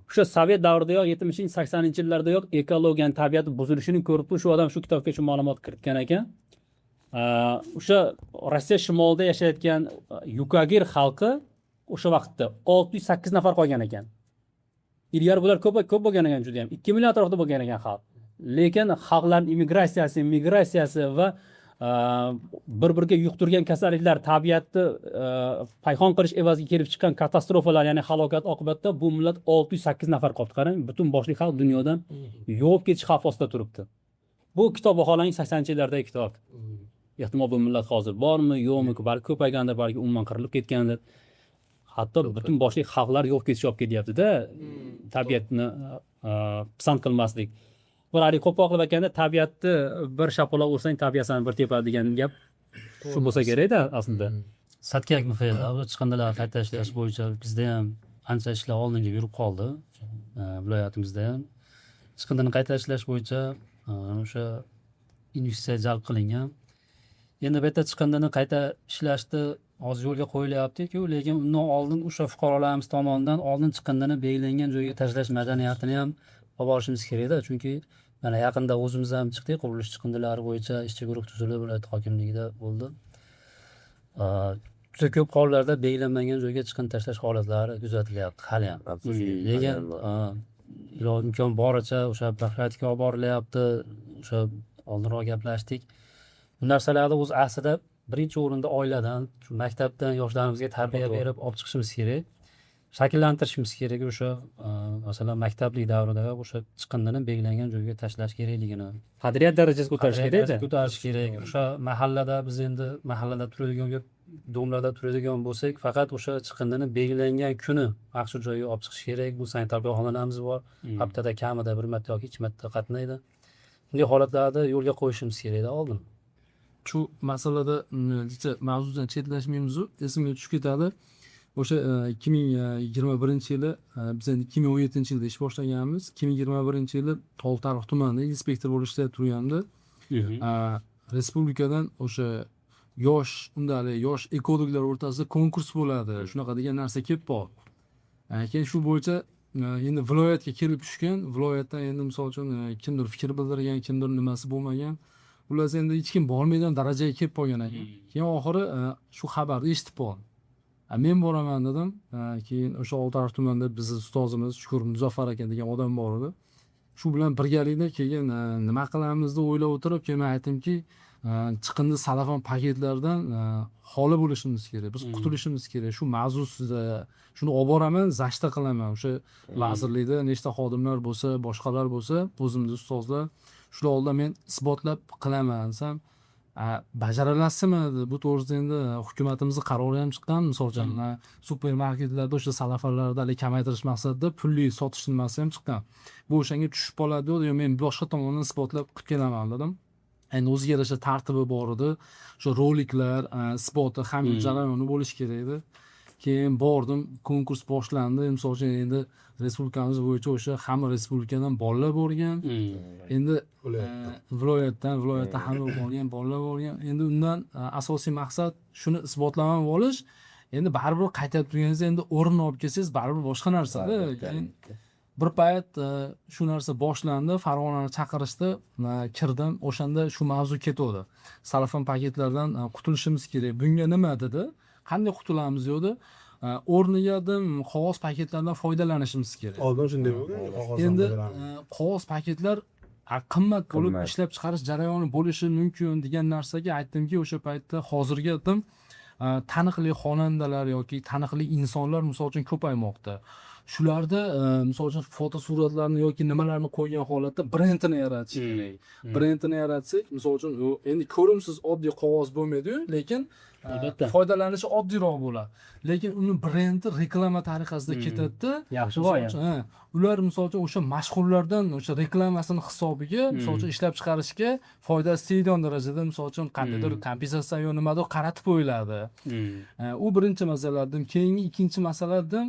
O'sha sovet davridayoq, 70, 80-yillardayoq ekologiyani, tabiatni buzilishini ko'rib turib, shu odam shu kitobga shu ma'lumot kiritgan ekan. O'sha Rossiya shimolida yashayotgan yukagir xalqi o'sha vaqtda 608 nafar qolgan ekan. Ilgari bular ko'p ko'p bo'lgan ekan, juda ham, 2 million atrofida bo'lgan ekan xalq. Lekin xalqlarni immigratsiyasi, migratsiyasi va bir biriga yuqtirgan kasalliklar, tabiatni payhon qilish evaziga kelib chiqqan katastrofalar, ya'ni halokat oqibatida bu millat 608 nafar qolibdi. Qarang, butun boshli xalq dunyodan yo'qolib ketish xavfi ostida turibdi. Bu kitob vaholanki 80-yillardagi kitob. Ehtimol, bu millat hozir bormi, yo'qmi, balki ko'paygandir, balki umuman qirilib ketgandir. Hatto butun boshli xalqlar yo'q ketishga olib kelyaptida tabiatni pisand qilmaslik. Bir haligi qo'pol qilib aytganda, tabiatni bir shapaloq ursang, tabiat sani bir tepadi degan gap shu bo'lsa kerakda aslida. Satkak muhit chiqindilarni qayta ishlash bo'yicha bizda ham ancha ishlar oldinga yurib qoldi. Viloyatimizda ham chiqindini qayta ishlash bo'yicha o'sha investitsiya jalb qilingan. Endi bu yerda chiqindini qayta ishlashni hozir yo'lga qo'yilyaptiku, lekin undan oldin o'sha fuqarolarimiz tomonidan oldin chiqindini belgilangan joyga tashlash madaniyatini ham olib borishimiz kerakda. Chunki mana yaqinda o'zimiz ham chiqdik, qurilish chiqindilari bo'yicha ishchi guruh tuzilib, viloyat hokimligida bo'ldi. Juda ko'p hollarda belgilanmagan joyga chiqindi tashlash holatlari kuzatilyapti haliyam. Afsuski, Lekin haliyam bor. Iloji imkon boricha o'sha profilaktika olib borilyapti. O'sha oldinroq gaplashdik, bu narsalarni o'zi aslida birinchi o'rinda oiladan, shu maktabdan yoshlarimizga tarbiya berib olib chiqishimiz kerak, shakllantirishimiz kerak. O'sha masalan, maktablik davrida o'sha chiqindini belgilangan joyga tashlash kerakligini Qadriyat darajasiga ko'tarish kerakda. Ko'tarish kerak. O'sha mahallada, biz endi mahallada turadigan, дом larda turadigan bo'lsak, faqat o'sha chiqindini belgilangan kuni maxsus joyga olib chiqish kerak. Bu sanitar korxonalarimiz bor, haftada kamida bir marta yoki ikki marta qatnaydi. Bunday holatlarda yo'lga qo'yishimiz kerakda oldin. Shu masalada jicha mavzudan chetlashmaymizu, esimga tushib ketadi. O'sha 2021-yili, biz endi 2017-yilda ish boshlaganmiz, 2021-yili Oltiariq tumanida inspektor bo'lib ishlab turganimda, respublikadan o'sha yosh undali yosh ekologlar o'rtasida konkurs bo'ladi, shunaqa degan narsa kelib qoldi. Keyin shu bo'yicha endi viloyatga kelib tushgan. Viloyatdan endi misol uchun kimdir fikr bildirgan, kimdir nimasi bo'lmagan. Xullas, endi hech kim bormaydigan darajaga kelib qolgan ekan. Keyin oxiri shu xabarni eshitib qoldim. Men boraman dedim. Keyin o'sha Oltiariq tumanida bizni ustozimiz Shukur Muzaffar aka degan odam bor edi. Shu bilan birgalikda keyin nima qilamiz deb o'ylab o'tirib, keyin men aytdimki, chiqindi salafon paketlardan xoli bo'lishimiz kerak, biz qutulishimiz kerak shu mavzusida. Shuni olib boraman, защита qilaman. O'sha vazirlikda nechta xodimlar bo'lsa, boshqalar bo'lsa, o'zimni ustozlar, shular oldida men isbotlab qilaman desam, "Bajara olasizmi?" dedi. Bu to'g'risida endi hukumatimizni qarori ham chiqqan, misol uchun supermarketlarda o'sha salafanlarni haligi kamaytirish maqsadida pulli sotish nimasi ham chiqqan. Bu o'shanga tushib qoladi dedi. Yo, men boshqa tomondan isbotlab qilib kelaman dedim. Endi o'ziga yarasha tartibi bor edi, o'sha roliklar, isboti, hamma jarayoni bo'lishi kerak edi. Keyin bordim, konkurs boshlandi. Misol uchun, endi respublikamiz bo'yicha o'sha hamma respublikadan bolalar borgan. Endi viloyatdan hamma borgan, bolalar borgan. Endi undan asosiy maqsad shuni isbotlama olish. Endi baribir qaytarib turganingizda, endi o'rin olib kelsangiz, baribir boshqa narsada. Keyin bir payt shu narsa boshlandi, Farg'onani chaqirishdi, kirdim. O'shanda shu mavzu ketuvdi, salafon paketlardan qutulishimiz kerak, bunga nima dedi, qanday qutulamiz dedi. O'rniga dedim, qog'oz paketlardan foydalanishimiz kerak. Oldin shunday bo'lgan, qog'ozdan Endi foydalanib. Qog'oz paketlar qimmat bo'lib, Qimmat. ishlab chiqarish jarayoni bo'lishi mumkin degan narsaga aytdimki, o'sha paytda hozirgi dedim, taniqli xonandalar yoki taniqli insonlar, misol uchun, ko'paymoqda. Shularda misol uchun fotosuratlarni yoki nimalarni qo'ygan holatda brendini yaratish kerak. Brendini yaratsak, misol uchun, u endi ko'rimsiz oddiy qog'oz bo'lmaydiyu, lekin foydalanishi oddiyroq bo'ladi, lekin uni brendi reklama tariqasida ketadida. Yaxshi Misol g'oya. uchun, ha, ular misol uchun o'sha mashhurlardan o'sha reklamasini hisobiga, misol uchun, ishlab chiqarishga foydasi tegadigan darajada, misol uchun, qandaydir kompensatsiya yo nimadir qaratib qo'yiladi. U birinchi masala dedim. Keyingi ikkinchi masala dedim,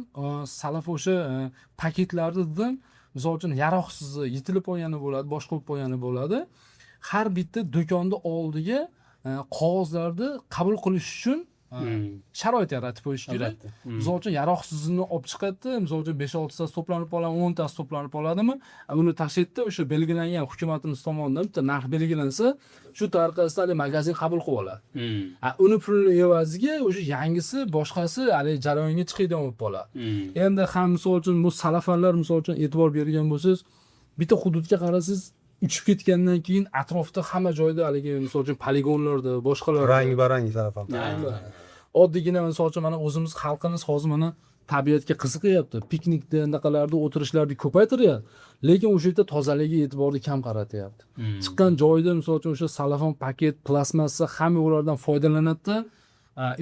salaf o'sha paketlarni dedim, misol uchun, yaroqsizi yetilib qolgani bo'ladi, boshqa bo'lib qolgani bo'ladi. Har bitta do'konni oldiga qog'ozlarni qabul qilish uchun Sharoit yaratib qo'yish kerak. Albatta. Misol uchun, yaroqsizini olib chiqadida, misol uchun, 5-6 tasi to'planib qoladi, 10 tasi to'planib qoladimi, uni tashlaydida, o'sha belgilangan hukumatimiz tomonidan bitta narx belgilansa, shu tariqasida haligi magazin qabul qilib oladi. Uni pulini evaziga o'sha yangisi, boshqasi haligi jarayonga chiqadigan bo'lib qoladi. Endi ham, misol uchun, bu salafanlar, misol uchun, e'tibor bergan bo'lsangiz, bitta hududga qarasangiz, uchib ketgandan keyin atrofda hamma joyda haligi, misol uchun, poligonlarda, boshqalarda Rang barang salafan. Oddiygina, misol uchun, mana o'zimiz xalqimiz hozir mana tabiatga qiziqyapti, piknikda, anaqalarda o'tirishlarni ko'paytiryapti, lekin o'sha yerda tozaligiga e'tiborni kam qaratyapti. Chiqqan joyida, misol uchun, o'sha salafon paket, plastmassa, hamma ulardan foydalanadida,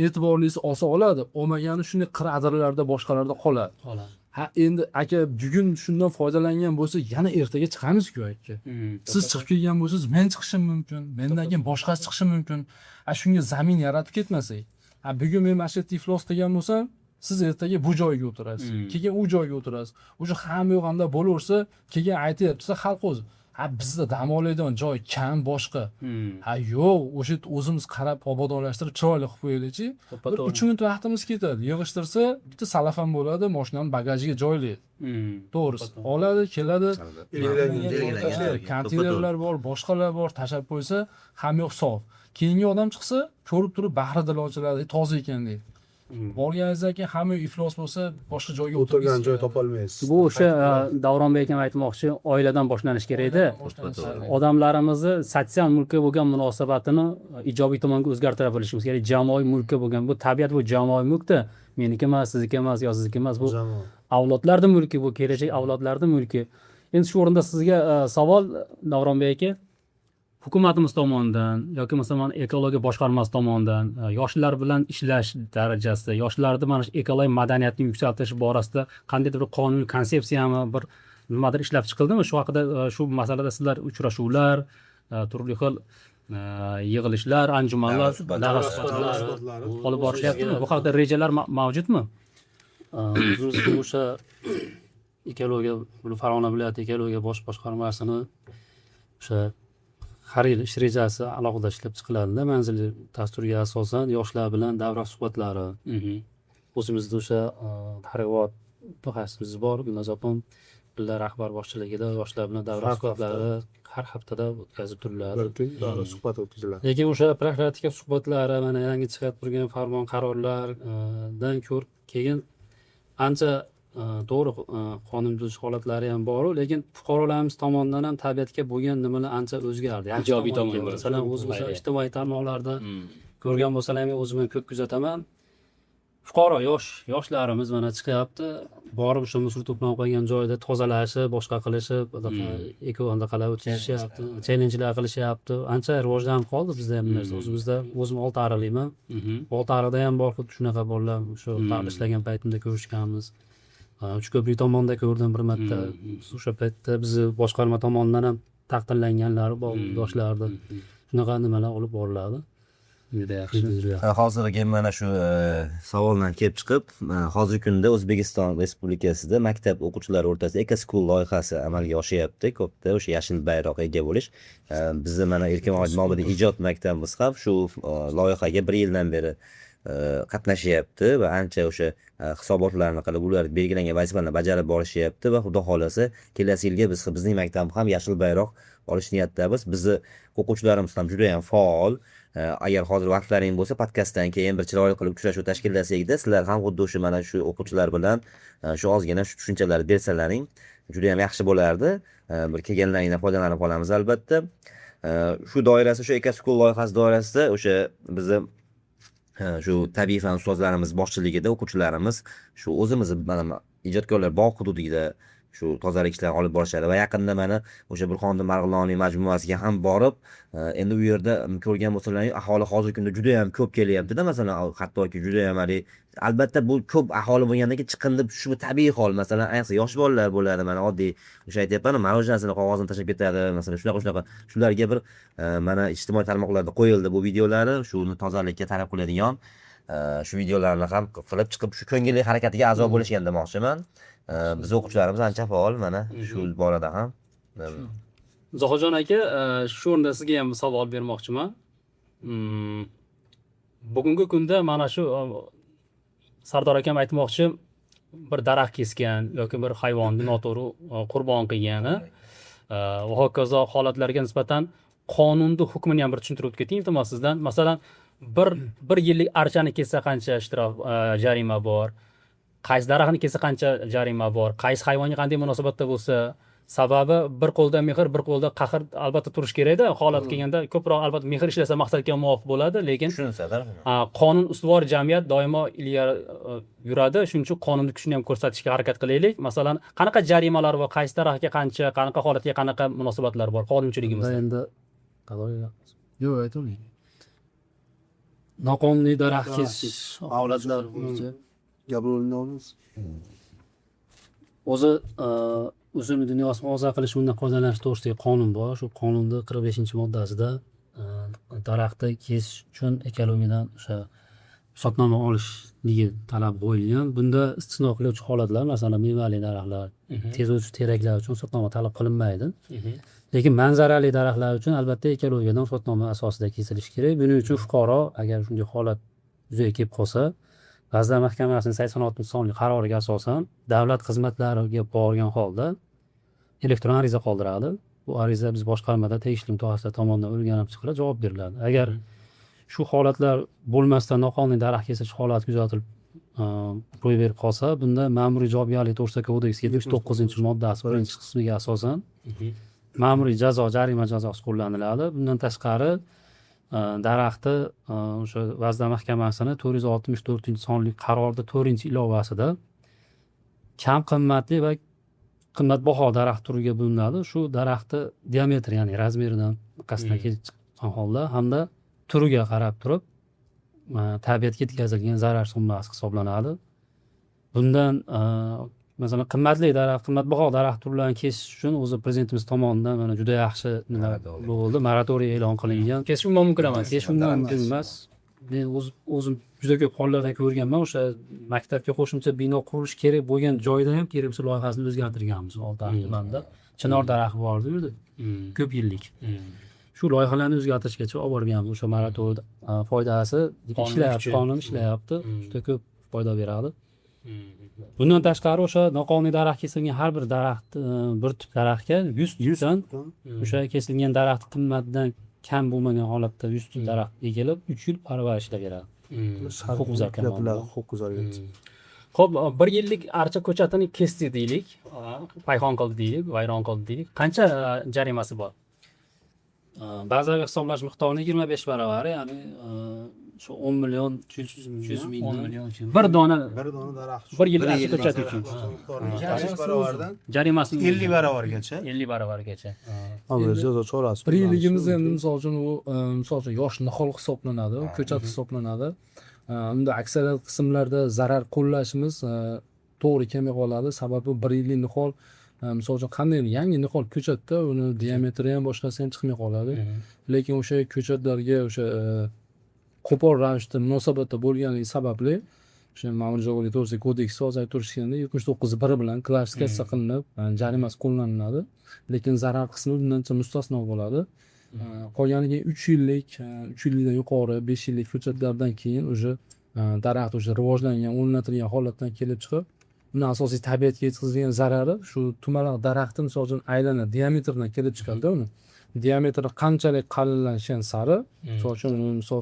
e'tiborlisi olsa oladi, olmagani shunday qir adirlarda, boshqalarda qoladi. Qoladi. Ha, endi aka, bugun shundan foydalangan bo'lsa, yana ertaga chiqamizku, aka. Siz chiqib kelgan bo'lsangiz, men chiqishim mumkin, mendan keyin boshqasi chiqishi mumkin. A shunga zamin yaratib ketmasak, ha, bugun men mana shu yerda iflos qilgan bo'lsam, siz ertaga bu joyga o'tirasiz, keyin u joyga o'tirasiz, o'sha hamma yoq hamda bo'laversa, keyin aytyapti xalq o'zi: "Ha, bizda dam oladigan joy kam", boshqa. Ha, yo'q, o'sha yerda o'zimiz qarab, obodonlashtirib, chiroyli qilib qo'yaylikchi. To'ppa Bir to'g'ri. 3 minut vaqtimiz ketadi, yig'ishtirsa, bitta salafan bo'ladi, mashinani bagajiga joylaydi. To'g'risi, oladi, keladi. Belgilangan Belgilangan joyga. joyga. Konteynerlar bor, boshqalar bor, tashlab qo'ysa, hamma yoq sof. Keyingi odam chiqsa, ko'rib turib bahri dili ochiladi, toza ekan deydi. Borganingizdan keyin hamma yoq iflos bo'lsa, boshqa joyga O'tirgan o'tirgisi joy keladi. topolmaysiz. Bu o'sha Davronbek akam aytmoqchi, oiladan boshlanishi kerakda. Boshlanishi kerak. Odamlarimizni sotsial mulkka bo'lgan munosabatini ijobiy tomonga o'zgartira bilishimiz kerak. Jamoaviy mulkka bo'lgan, bu tabiat, bu jamoaviy mulkda, meniki emas, sizniki emas yo sizniki emas, bu Jamoa. avlodlarni mulki, bu kelajak avlodlarni mulki. Endi shu o'rinda sizga savol, Davronbek aka: hukumatimiz tomonidan yoki masalan ekologiya boshqarmasi tomonidan yoshlar bilan ishlash darajasida, yoshlarni mana shu ekologik madaniyatni yuksaltirish borasida qandaydir bir qonuniy konsepsiyami, bir nimadir ishlab chiqildimi? Shu haqida, shu masalada sizlar uchrashuvlar, turli xil yig'ilishlar, anjumanlar, Davra suhbatlari. davra suhbatlari Suhbatlari. olib borishyaptimi? Bu haqida rejalar mavjudmi? O'zimizga o'sha ekologiya, Farg'ona viloyati ekologiya bosh boshqarmasini o'sha har yil ish rejasi alohida ishlab chiqiladida, manzilli dasturga asosan yoshlar bilan davra suhbatlari, o'zimizda o'sha targ'ibot mutaxassisimiz bor, Gulnoz opam birga rahbar boshchiligida yoshlar bilan davra Har suhbatlari har haftada o'tkazib turiladi. Bir kun davra suhbat o'tkaziladi. Lekin o'sha profilaktika suhbatlari, mana yangi chiqib turgan farmon, qarorlardan ko'rib, keyin ancha to'g'ri, qonun buzish holatlari ham boru, lekin fuqarolarimiz tomonidan ham tabiatga bo'lgan nimalar ancha o'zgardi. Yaxshi Ijobiy tomonga. tomonga. Masalan, o'zimiz Xayriya. ijtimoiy tarmoqlarda ko'rgan bo'lsalar, men o'zim ham ko'p kuzataman, fuqaro yoshlarimiz mana chiqyapti, borib o'sha musor to'planib qolgan joyda tozalashi, boshqa qilishi, bunaqa eko anaqalar o'tkazishyapti, challengelar qilishyapti. Ancha rivojlanib qoldi bizda ham bu narsa. O'zimizda, o'zim oltiariqlikman, Oltiariqda ham bor xuddi shunaqa bolalar, o'sha Oltiariqda ishlagan paytimda ko'rishganmiz. Uchko'prik tomonda ko'rdim bir marta. O'sha paytda bizni boshqarma tomonidan ham taqdirlanganlari bor yoshlarni. Shunaqa nimalar olib boriladi. Juda yaxshi. Juda yaxshi. Ha, hozirgi mana shu savoldan kelib chiqib, hozirgi kunda O'zbekiston Respublikasida maktab o'quvchilari o'rtasida Eco School loyihasi amalga oshyapti. Ko'pda o'sha yashil bayroqqa ega bo'lish. Bizni mana Erkin nomidagi ijod maktabimiz ham shu loyihaga bir yildan beri qatnashyapti va ancha o'sha hisobotlarni qilib, ular belgilangan vazifalarni bajarib borishyapti va xudo xohlasa, kelasi yilga biz, bizning maktab ham yashil bayroq olish niyatidamiz. Bizni o'quvchilarimiz ham juda yam faol. Agar hozir vaqtlaring bo'lsa, podkastdan keyin bir chiroyli qilib uchrashuv tashkillasakda, sizlar ham xuddi o'sha mana shu o'quvchilar bilan shu ozgina shu tushunchalarni bersalaring, juda yam yaxshi bo'lardi. Bir kelganlaringdan foydalanib qolamiz albatta. Shu doirasida, shu Eco School loyihasi doirasida o'sha bizni shu tabiiy fan ustozlarimiz boshchiligida o'quvchilarimiz shu o'zimizni mana ijodkorlar bog' hududida shu tozalik ishlarini olib borishadi va yaqinda mana o'sha Burxoniddin Marg'iloniy majmuasiga ham borib, endi u yerda ko'rgan bo'lsalaring, aholi hozirgi kunda juda yam ko'p kelyaptida. Masalan, hattoki juda yam haligi, albatta, bu ko'p aholi bo'lgandan keyin chiqindi tushishi bu tabiiy hol. Masalan, ayniqsa yosh bolalar bo'ladi, mana oddiy o'sha aytyapmanu, мороженое sini qog'ozini tashlab ketadi, masalan, shunaqa. Shularga bir mana ijtimoiy tarmoqlarda qo'yildi bu videolari, shuni tozalikka talab qiladigan shu videolarni ham qilib chiqib, shu ko'ngilli harakatiga a'zo bo'lishgan demoqchiman. Biz o'quvchilarimiz ancha faol mana shu borada ham. Zohidjon aka, shu o'rinda sizga ham savol bermoqchiman. Bugungi kunda mana shu Sardor akam aytmoqchi, bir daraxt kesgan yoki bir hayvonni noto'g'ri qurbon qilgan, va hokazo holatlarga nisbatan qonunni hukmini ham bir tushuntirib o'tib keting, iltimos sizdan. Masalan, bir yillik archani kessa qancha shtraf, jarima bor, qaysi daraxtni kessa qancha jarima bor, qaysi hayvonga qanday munosabatda bo'lsa. Sababi bir qo'lda mehr, bir qo'lda qahr albatta turishi kerakda. Holat kelganda ko'proq albatta mehr ishlasa maqsadga muvofiq bo'ladi, lekin Tushunsa-da. Qonun ustuvor jamiyat doimo ilgari yuradi. Shuning uchun qonunni kuchini ham ko'rsatishga harakat qilaylik. Masalan, qanaqa jarimalar bor, qaysi daraxtga qancha, qanaqa holatga qanaqa munosabatlar bor qonunchiligimizda? Endi Yo'q, aytavering. Noqonuniy daraxt kesish holatlari bo'yicha Gapirib olamiz. O'zi o'simlik dunyosini muhofaza qilish, undan foydalanish to'g'risidagi qonun bor. Shu qonunni 45-moddasida daraxtni kesish uchun ekologiyadan o'sha ruxsatnoma olishligi talab qo'yilgan. Bunda istisno qiluvchi holatlar, masalan, mevali daraxtlar, tez o'suvchi teraklar uchun ruxsatnoma talab qilinmaydi. Lekin manzarali daraxtlar uchun albatta ekologiyadan ruxsatnoma asosida kesilishi kerak. Buning uchun fuqaro agar shunday holat yuzaga kelib qolsa, Vazirlar Mahkamasining 86-sonli qaroriga asosan davlat xizmatlariga borgan holda elektron ariza qoldiradi. Bu ariza biz boshqarmada tegishli mutaxassislar tomonidan o'rganib chiqilib, javob beriladi. Agar shu holatlar bo'lmasdan noqonuniy daraxt kesish holati kuzatilib, ro'y berib qolsa, bunda Ma'muriy javobgarlik to'g'risidagi kodeks 79-moddasi birinchi qismiga asosan ma'muriy jazo, jarima jazosi qo'llaniladi. Bundan tashqari, daraxtni o'sha Vazirlar Mahkamasini 464-sonli qarorida 4-ilovasida kam qimmatli va qimmatbaho daraxt turiga bo'linadi. Shu daraxtni diametri, ya'ni размер idan qasddan kelib chiqqan holda hamda turiga qarab turib, tabiatga yetkazilgan zarar summasi hisoblanadi. Bundan masalan, qimmatli daraxt, qimmatbaho daraxt turlarini kesish uchun o'zi prezidentimiz tomonidan mana juda yaxshi nima Moratoriy. bo'ldi, moratoriy e'lon qilingan. Kesish umuman mumkin emas. Kesish umuman mumkin emas. Men o'zim juda ko'p hollarda ko'rganman, o'sha maktabga qo'shimcha bino qurish kerak bo'lgan joyda ham kerak bo'lsa loyihasini o'zgartirganmiz. Oltariq tumanida chinor daraxti bor edi u yerda, ko'p yillik. Shu loyihalarni o'zgartirishgacha olib borganmiz. O'sha moratoriy foydasi Qonun ishlayapti, kuchi. Qonun ishlayapti, juda ko'p foyda beradi. Bundan tashqari, o'sha noqonuniy daraxt kesilgan har bir daraxt, bir tup daraxtga 100 tupdan o'sha kesilgan daraxt qimmatidan kam bo'lmagan holatda 100 tup daraxt egilib, 3 yil parvarishlab beradi. Huquqbuzar tomonidan. Huquqbuzarga. Ho'p, bir yillik archa ko'chatini kesdi deylik, payhon qildi deylik, vayron qildi deylik. Qancha jarimasi bor? Bazaviy hisoblash miqdorini 25 baravari, ya'ni shu 10 million 300 mingdan. 10 million. Bir dona Bir dona daraxt. Bir yillik archa ko'chati uchun Barobardan jarimasi 50 barobargacha. 50 barobargacha. Jazo chorasi. Bir yilligimiz endi, misol uchun, u misol uchun yosh nihol hisoblanadi, u ko'chat hisoblanadi. Unda aksariyat qismlarda zarar qo'llashimiz to'g'ri kelmay qoladi. Sababi bir yillik nihol, misol uchun, qanday yangi nihol ko'chatda uni diametri ham, boshqasi ham chiqmay qoladi. Lekin o'sha ko'chatlarga o'sha qo'pol ravishda munosabatda bo'lganligi sababli o'sha Ma'muriy javobgarlik to'g'risidagi kodeksda hozir aytib turishgandek 79-1 bilan klassifikatsiya qilinib, jarimasi qo'llaniladi. Lekin zarar qismi bundancha mustasno bo'ladi. Qolganiga 3 yillik, 3 yillikdan yuqori, 5 yillik ko'chatlardan keyin уже daraxt уже rivojlangan, o'rnatilgan holatdan kelib chiqib, uni asosiy tabiatga yetkazilgan zarari shu tumaloq daraxtni, misol uchun, aylana diametridan kelib chiqadida. Uni diametri qanchalik qalinlashgan sari, misol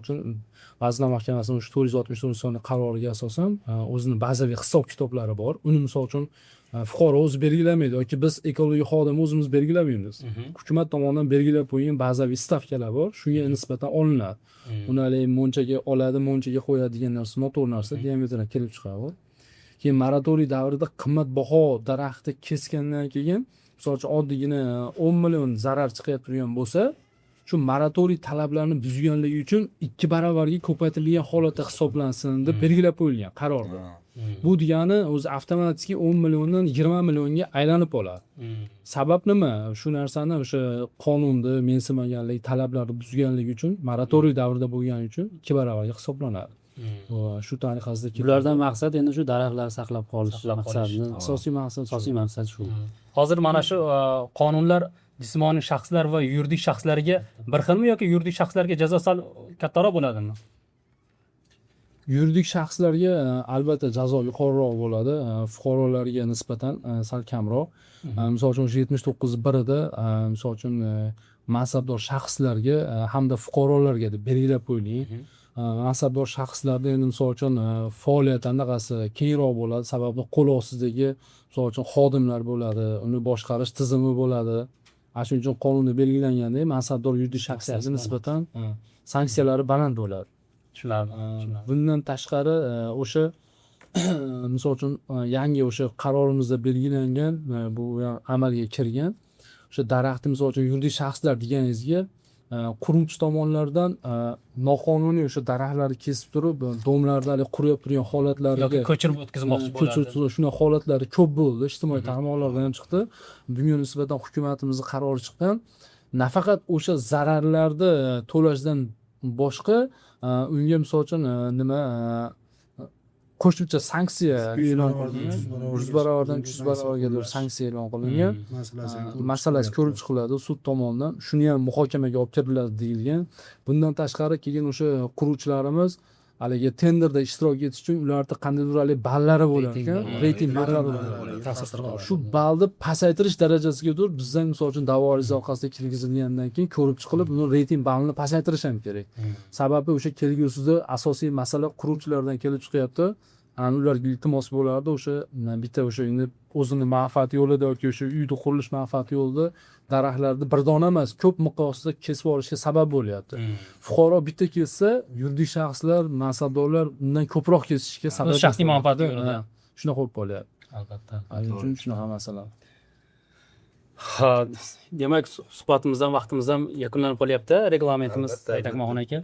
uchun, Vazirlar Mahkamasining shu 464-sonli qaroriga asosan o'zini bazaviy hisob kitoblari bor. Uni, misol uchun, fuqaro o'zi belgilamaydi yoki biz ekologiya xodimi o'zimiz belgilamaymiz. Hukumat tomonidan belgilab qo'yilgan bazaviy stavkalar bor, shunga nisbatan olinadi. Uni haligi monchaga oladi, monchaga qo'yadi degan narsa noto'g'ri narsa, diametrdan kelib chiqadi. Keyin moratoriy davrida qimmatbaho daraxtni kesgandan keyin, misol uchun, oddiygina 10 million zarar chiqayotgan turgan bo'lsa, shu moratoriy talablarini buzganligi uchun 2 barobarga ko'paytirilgan holatda hisoblansin deb belgilab qo'yilgan qarorda. Bu degani o'zi avtomatik 10 milliondan 20 millionga aylanib qoladi. Sabab nima? Shu narsani o'sha qonunni mensimaganlik, talablarni buzganligi uchun, moratoriy davrida bo'lgani uchun 2 barobarga hisoblanadi. Va shu tariqasida ketadi. Bulardan maqsad endi shu daraxtlarni saqlab qolish Saqlab qolish. maqsadini. Asosiy maqsad shu. Asosiy maqsad shu. Hozir mana shu qonunlar jismoniy shaxslar va yuridik shaxslarga bir xilmi yoki yuridik shaxslarga jazo sal kattaroq bo'ladimi? Yuridik shaxslarga albatta jazo yuqoriroq bo'ladi, fuqarolarga nisbatan sal kamroq. Misol uchun, o'sha 79.1 ida misol uchun mansabdor shaxslarga hamda fuqarolarga deb belgilab qo'yilgan. Mansabdor shaxslarda endi misol uchun faoliyat anaqasi kengroq bo'ladi, sababi qo'l ostidagi misol uchun xodimlar bo'ladi, uni boshqarish tizimi bo'ladi. Ana shuning uchun qonunda belgilangandek, mansabdor yuridik shaxslarga nisbatan sanksiyalari baland bo'ladi. Tushunarli, tushunarli. Bundan tashqari o'sha misol uchun yangi o'sha qarorimizda belgilangan, bu ham amalga kirgan, o'sha daraxtni misol uchun yuridik shaxslar deganingizga quruvchi tomonlardan noqonuniy o'sha daraxtlarni kesib turib, дом larda haligi qurib turgan holatlariga Yoki ko'chirib o'tkazmoqchi bo'ladi. Ko'chirib, shunaqa holatlari ko'p bo'ldi, ijtimoiy tarmoqlarda ham chiqdi. Bunga nisbatan hukumatimizni qarori chiqqan, nafaqat o'sha zararlarni to'lashdan boshqa unga misol uchun nima qo'shimcha sanksiya e'lon qilingan, 100 barobardan 300 barobarga sanksiya e'lon qilingan. Masalasi ham Masalasi ko'rib chiqiladi sud tomonidan, shuni ham muhokamaga olib kiriladi deyilgan. Bundan tashqari, keyin o'sha quruvchilarimiz haligi tenderda ishtirok etish uchun ularda qandaydir haligi ballari bo'lar ekan, reyting ballari bo'ladi. Ta'sir qiladi. Shu ballni pasaytirish darajasigadir bizdan misol uchun da'vo ariza orqasida kirgizilgandan keyin ko'rib chiqilib, uni reyting ballini pasaytirish ham kerak. Sababi o'sha kelgusida asosiy masala quruvchilardan kelib chiqyapti. Ana ularga iltimos bo'lardi, o'sha bitta o'sha endi o'zini manfaati yo'lida yoki o'sha uyni qurilish manfaati yo'lida daraxtlarni bir dona emas, ko'p miqyosda kesib olishga sabab bo'lyapti. Fuqaro bitta kessa, yuridik shaxslar, mansabdorlar undan ko'proq kesishga sabab Shaxsiy manfaati yo'lida. Ha, shunaqa bo'lib qolyapti. Albatta. Shuning uchun shunaqa masala. Ha, demak, suhbatimizdan vaqtimiz ham yakunlanib qolyapti, reglamentimiz. Albatta, Said Akmalxon aka.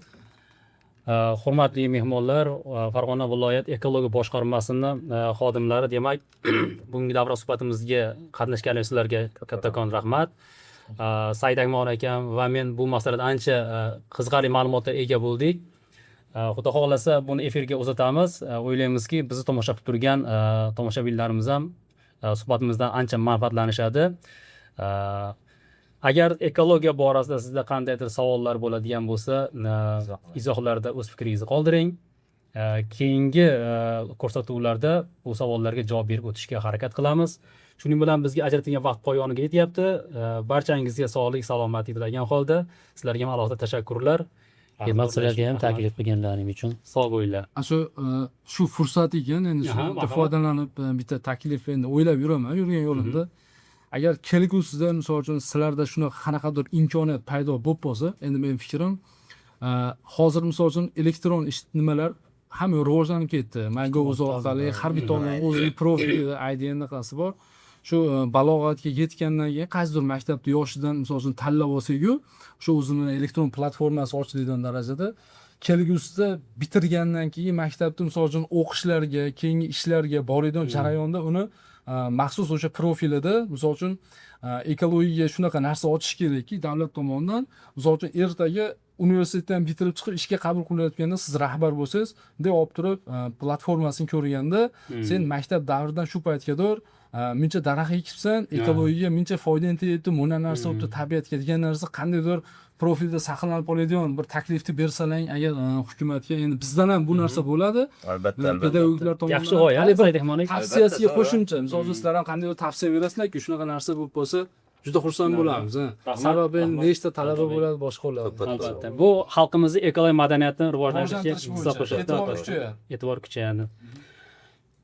Hurmatli mehmonlar, Farg'ona viloyat ekologiya boshqarmasini xodimlari, demak, bugungi davra suhbatimizga qatnashganingiz sizlarga kattakon rahmat. Said Akmalxon akam va men bu masalada ancha qiziqarli ma'lumotlarga ega bo'ldik. Xudo xohlasa, buni efirga uzatamiz. O'ylaymizki, bizni tomosha qilib turgan tomoshabinlarimiz ham suhbatimizdan ancha manfaatlanishadi. Agar ekologiya borasida sizda qandaydir savollar bo'ladigan bo'lsa, izohlarda o'z fikringizni qoldiring. Keyingi ko'rsatuvlarda bu savollarga javob berib o'tishga harakat qilamiz. Shuning bilan bizga ajratilgan vaqt poyoniga yetyapti. Barchangizga sog'lik, salomatlik tilagan holda sizlarga ham alohida tashakkurlar. Rahmat sizlarga ham taklif qilganlaring uchun. Sog' bo'linglar. Ana shu fursat ekan endi, shu bitta marhamat. foydalanib bitta taklif endi o'ylab yuraman yurgan yo'limda. Agar kelgusida misol uchun sizlarda shunaqa qanaqadir imkoniyat paydo bo'lib qolsa, endi meni fikrim, hozir misol uchun elektron ish nimalar hamma rivojlanib ketdi, MyGov orqali har bitta odam o'zini profili, ID anaqasi bor. Shu balog'atga yetgandan keyin qaysidir maktabda yoshidan misol uchun tanlab olsaku, o'sha o'zini elektron platformasi ochiladigan darajada, kelgusida bitirgandan keyin maktabda misol uchun o'qishlarga, keyingi ishlarga boradigan jarayonda uni maxsus o'sha profilida misol uchun ekologiyaga shunaqa narsa ochish kerakki davlat tomonidan, misol uchun ertaga universitetdan bitirib chiqib ishga qabul qilayotganda siz rahbar bo'lsangiz, bunday olib turib platformasini ko'rganda, sen maktab davridan shu paytga buncha daraxt ekibsan, ekologiyaga buncha foydang tegyapti, buna narsa bo'libdi tabiatga degan narsa qandaydir profilda saqlanib qoladigan bir taklifni bersalaring agar hukumatga, endi bizdan ham bu narsa bo'ladi. Albatta. Pedagoglar tomonidan Yaxshi g'oya, haligi bir Said Akmalxon aka. tavsiyasiga Albatta, qo'shimcha, misol uchun sizlar ham qandaydir tavsiya berasizlarki, shunaqa narsa bo'lib qolsa juda xursand bo'lamiz, ha. Rahmat, Sababi endi rahmat. nechta talaba bo'ladi, boshqa bo'ladi. Albatta, bu xalqimizni ekologiya madaniyatini rivojlantirishga Rivojlantirish hissa bo'yicha qo'shadi. e'tibor kuchayadi. E'tibor kuchayadi.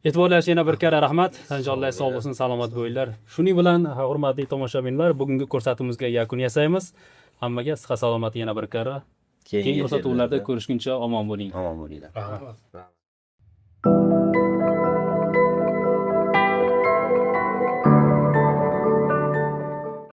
E'tiborlar uchun yana bir karra rahmat. Jonlar sog' bo'lsin, salomat bo'linglar. Shuning bilan, hurmatli tomoshabinlar, bugungi ko'rsatuvimizga yakun yasaymiz. Hammaga sihat, salomat yana bir karra. Keyingi ko'rsatuvlarda ko'rishguncha omon bo'ling. Omon bo'linglar. Rahmat.